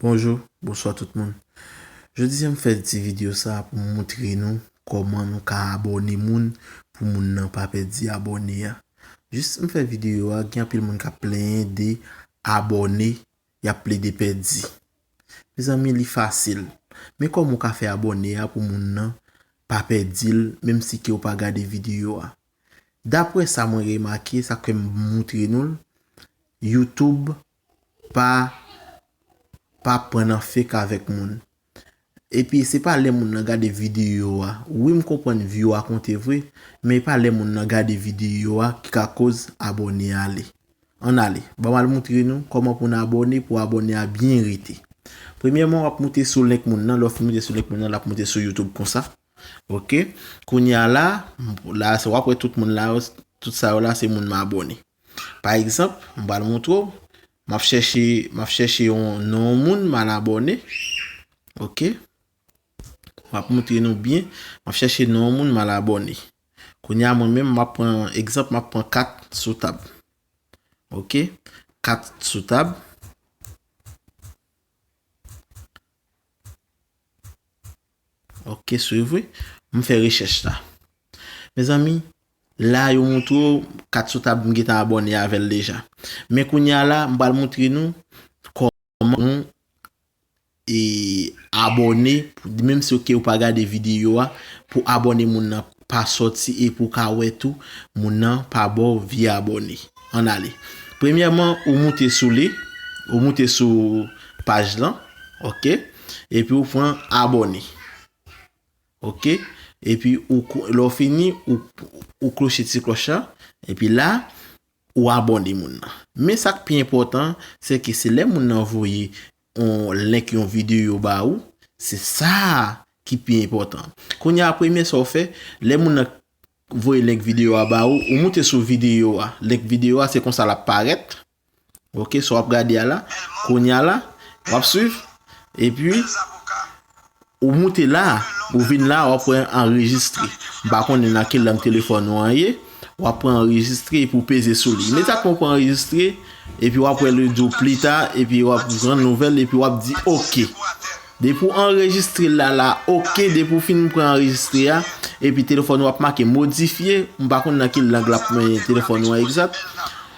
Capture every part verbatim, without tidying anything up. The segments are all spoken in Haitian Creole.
Bonjou, bonswa tout moun. Jodi a m fè ti videyo sa pou m montre nou kòman nou ka abòne moun pou moun nan pa pèdi abòne a. Jis m fè videyo a, gen anpil moun k ap plenyen de abòne y ap plede pèdi. Mezanmi, li fasil. Men kòman w ka fè abòne a pou moun nan pa pèdi l, menm si ke w pa gade videyo a. Daprè sa mwen remake, sa ke m montre nou l, YouTube pa, pa pran nan fake avèk moun. Epi se pa lè moun nan gade videyo a. Wi, m konprann view a konte vre, men e pa lè moun nan gade videyo a ki ka koz abòne a ale. Ann ale, ban m al montre nou kòman pou n abòne, pou abòne a byen rete. Premyèman, w ap moute sou link moun nan, lè w fin moute sou link moun nan, l ap moute sou YouTube konsa. Oke. Kounye a la, la, w ap wè tout moun la, tout sa yo la, se moun m abòne. Pa egzanp, m pral montre w, m ap chèche, m ap chèche yon non moun m al abòne. Oke. M ap montre nou byen, m ap chèche non moun m al abòne. Kounye a mwen menm, m ap pran egzanp, m ap pran kat sou tab. Oke, kat sou tab. Oke, swiv wi. M fè rechèch la. Mezanmi, la yo montre w kat sou tab m gentan abòne avè l deja. Men kounye a la, m pral montre nou kòman nou e abòne, menm si ke ou pa gade videyo a, pou abòne moun nan pa sòti e pou w ka wè tou, moun nan pa ba w vye abòne. Ann ale. Premyèman, ou moute sou li, ou moute sou paj lan, oke? Epi ou pran abòne. Oke? Epi ou, lè w fini, ou, ou kloche ti klòch la, epi la, ou abòne moun nan. Men sa k pi enpòtan, se ke se lè moun nan voye yon link yon videyo ba ou, se sa ki pi enpòtan. Kounye a, premye sa w fè, lè moun nan voye link videyo a ba ou, ou moute sou videyo a. Link videyo a, se konsa l ap parèt. Oke, sa w ap gade a la. Kounye a la, w ap swiv. Epi, ou moute la, ou vin la, w ap wè anrejistre. M pa konnen nan ki lang telefòn ou an ye. W ap pran anrejistre epi w peze sou li. Imedyatman w pran anrejistre, epi w ap wè li di w pli ta, epi w ap pran nouvèl, epi w ap di oke. Depi w anrejistre la, la, oke, depi w fin pran anrejistre a, epi telefòn ou ap make modifye, m pa konn nan ki lang l ap men telefòn ou an egzat.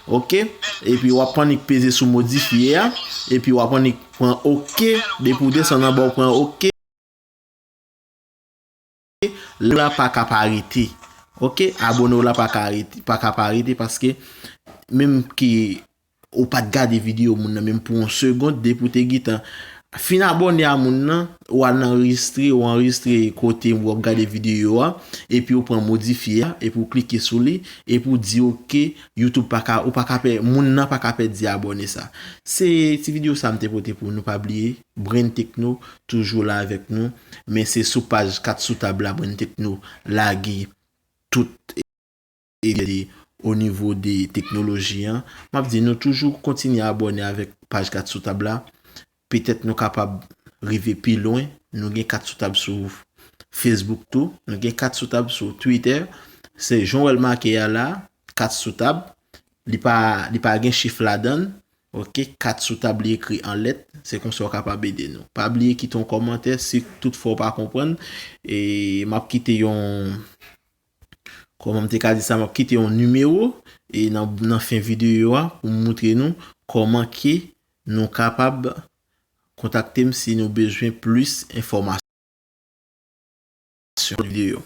Oke, epi w ap annik peze sou modifye a, epi w ap annik pran oke, depi w desann anba w pran oke. Link la pa ka pa rete. Oke, abòne w la pa ka rete, pa ka pa rete paske menm ke ou pa t gade videyo moun nan menm pou yon segonn, depi w te gentan fin abòne a moun nan, ou al nan anrejistre, ou anrejistre kote w ap gade videyo a, epi ou pran modifye a, epi ou klike sou li, epi ou di oke, YouTube pa ka, ou pa ka pè, moun nan pa ka pèdi abòne sa. Se ti videyo sa m te pote pou nou, pa bliye, Brain Techno toujou la avèk nou, men se sou paj kat sou tab la Brain Techno lage tout ide o nivo de teknoloji an. M ap di nou toujou kontinye abòne avèk paj kat sou tab la. Petèt nou kapab rive pi lwen. Nou gen kat sou tab sou Facebook tou. Nou gen kat sou tab sou Twitter. Se jan w wè l make a la, kat sou tab. Li pa, li pa gen chif ladan l. Oke, kat sou tab li ekri an lèt. Se konsa w kapab ede nou. Pa bliye kite yon kòmantè si toutfwa w pa konprann. E m ap kite yon, kòman m te ka di sa, m ap kite yon nimewo e nan, nan fen videyo a pou m montre nou kòman ke nou kapab kontakte m si nou bezwen plis enfòmasyon videyo.